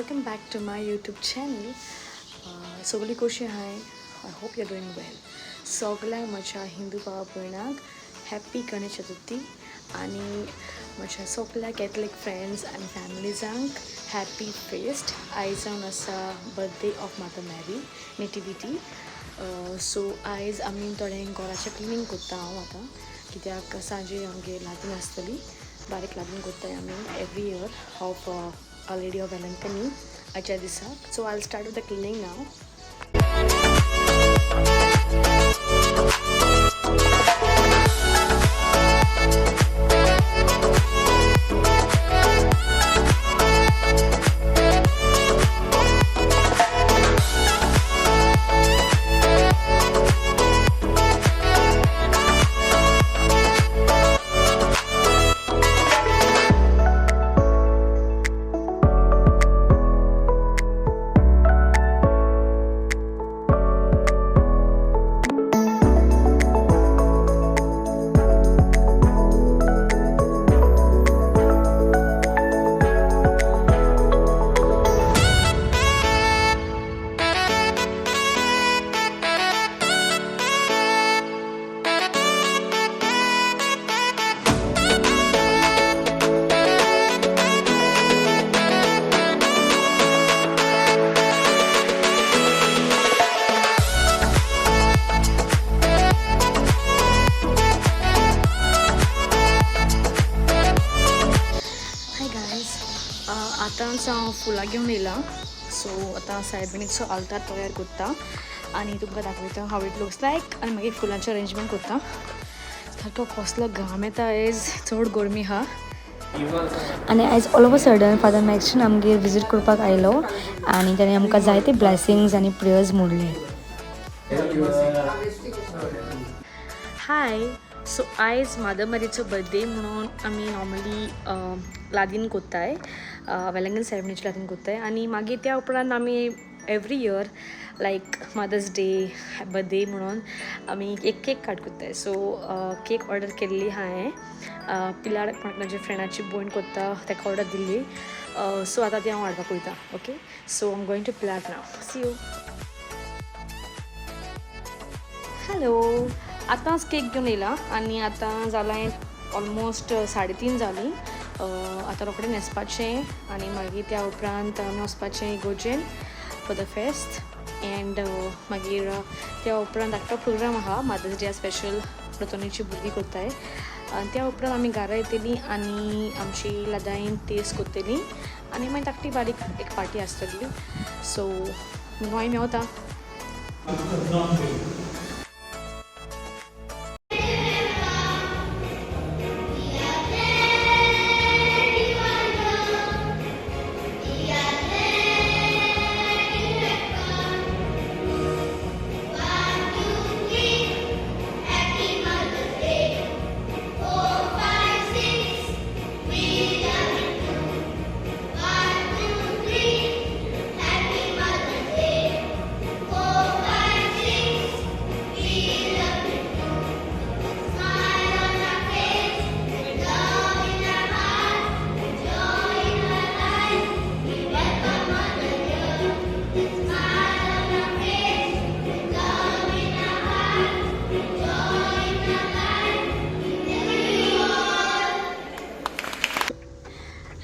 Welcome back to my YouTube channel. सगळी कशी आहाय? I hope you are doing well. सगळ्यांक म्हज्या हिंदू भाव भयणांक हॅप्पी गणेश चतुर्थी आनी म्हज्या सगळ्या कॅथलीक फ्रेंड्स आनी फॅमिलीजांक हॅप्पी फेस्ट. आयज जावन आसा birthday of Mother Mary nativity. So आयज आमी थोडें घराचें क्लिनींग करता हांव आतां, कित्याक सांजे आमगेर लादीन आसतली. बारीक लादीन करताय आमी every year of Our Lady of Velankanni आयच्या दिसाक. So I start with the cleaning now. Hi guys, आतांच हांव फुलां घेवन येयलां. सो आतां सायबिणीचो आल्तार तयार करता आनी तुमकां दाखयता how it looks लायक आनी मागीर फुलांचें अरेंजमेंट करता. सारको कसलो घाम येता आयज, चड गरमी आहा. आनी आयज all of a sudden Father Maxton आमगेर विजीट करपाक आयलो आनी ताणें आमकां जायते ब्लेसिंग्स आनी प्रेयर्स मोडले. हाय, सो आयज मादर मरीचो बर्थडे म्हणून आमी नॉर्मली लादीन कोत्ताय, वेलंगन सायबिणीची लादीन कोत्ताय. आनी मागीर त्या उपरांत आमी every year like Mother's Day birthday म्हणून आमी एक केक काट कोत्ताय. सो केक ऑर्डर केल्ली हांवें, पिलार म्हाज्या फ्रेंडाची भयण कोत्ता, ताका ऑर्डर दिल्ली. सो आतां ती हांव हाडपाक वयता. Okay, so I am going to Pilar now. See you. Hello, आतांच केक घेवन येयला आनी आतां जालां ऑलमोस्ट 3:30 जालीं. आतां रोखडें न्हेसपाचें आनी मागीर त्या उपरांत आमी वचपाचें इगोर्जेन फॉर the fest. And मागीर त्या उपरांत धाकटो प्रोग्राम आहा, मदर्स डे स्पेशल प्रतोनीची भुरगीं करताय. आनी त्या उपरांत आमी घरा येतलीं आनी आमची लदाईन तेस करतलीं आनी मागीर धाकटी बारीक एक पार्टी आसतली. सो मागीर मेवता.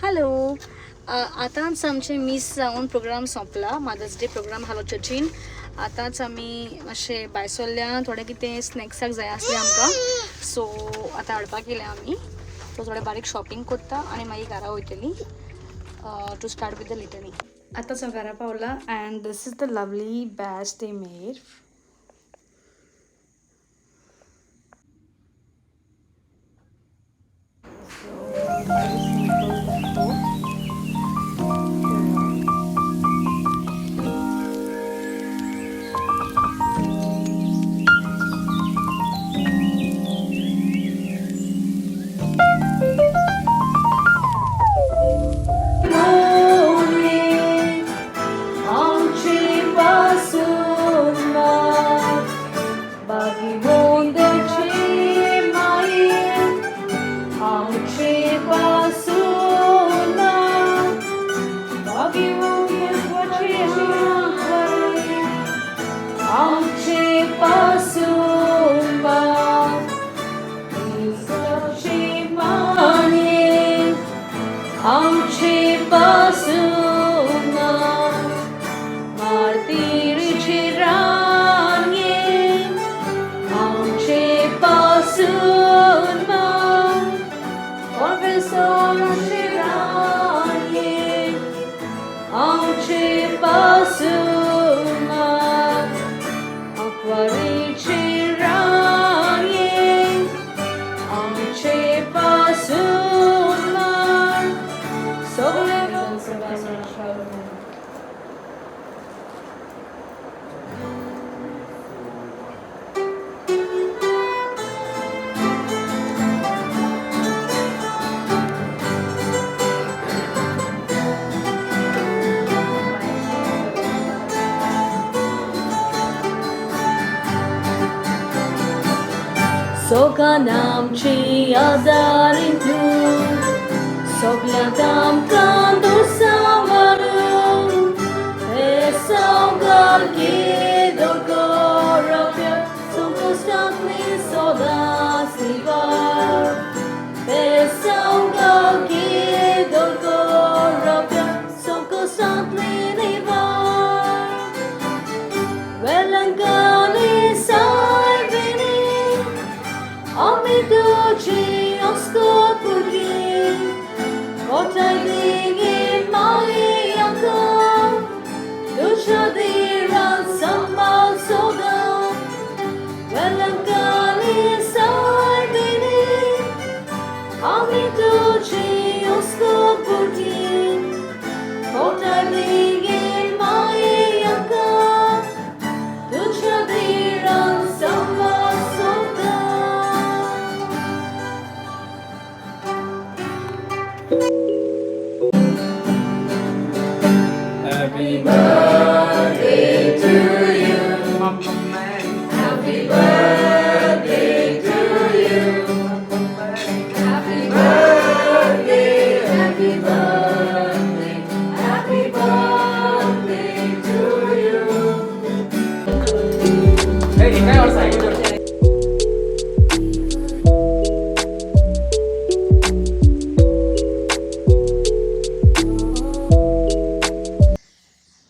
हॅलो, आतांच आमचें मीस जावन प्रोग्राम सोंपला. मदर्स डे प्रोग्राम आहलो चर्चीन. आतांच आमी मातशें भायर सरल्या, थोडें कितें स्नॅक्साक जाय आसलें आमकां. सो आतां हाडपाक गेल्या आमी. सो थोडें बारीक शॉपिंग करता आनी मागीर घरा वयतलीं to start with the litany. आतांच हांव घरा पावलां and this is the lovely batch they made. So very simple. पासून मार्तीरीचे रांगे आमचे पासून कॉन्फेसोराचे रांगे आमचे पासून आंकवारीचे रांगे आमचे पासून सगळे. सोगानामची आदारिंतू सगल्यांत आमकां दुसावरू हे सौगाल के संकश्टांतली सदांच निवार. हे सौगाल के संकश्टांतली निवार. वेलंकानी सायबिणी आमी तुजी अस्कोत भुरगीं कोटाय दिगे मायेक तुज्या दिरान सांबाळ सदां. वेलंकानी सायबिणी आमी तुजी अस्कोत भुरगीं कोटाय दिगे मायेक तुज्या दिरान सांबाळ सदां. Happy birthday to you. Happy birthday to you. Happy birthday, happy birthday, happy birthday to you. Hey, काय सांगितलं?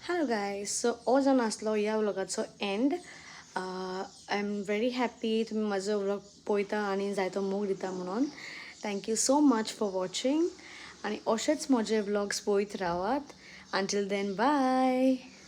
हॅलो गायज, सो हो जावन आसलो ह्या व्लॉगाचो and. I am very happy तुमी म्हजो व्लॉग पळयता आनी जायतो मोग दिता म्हणून. Thank you so much for watching आनी अशेंच म्हजे व्लॉग्स पळयत रावात. Until then, bye.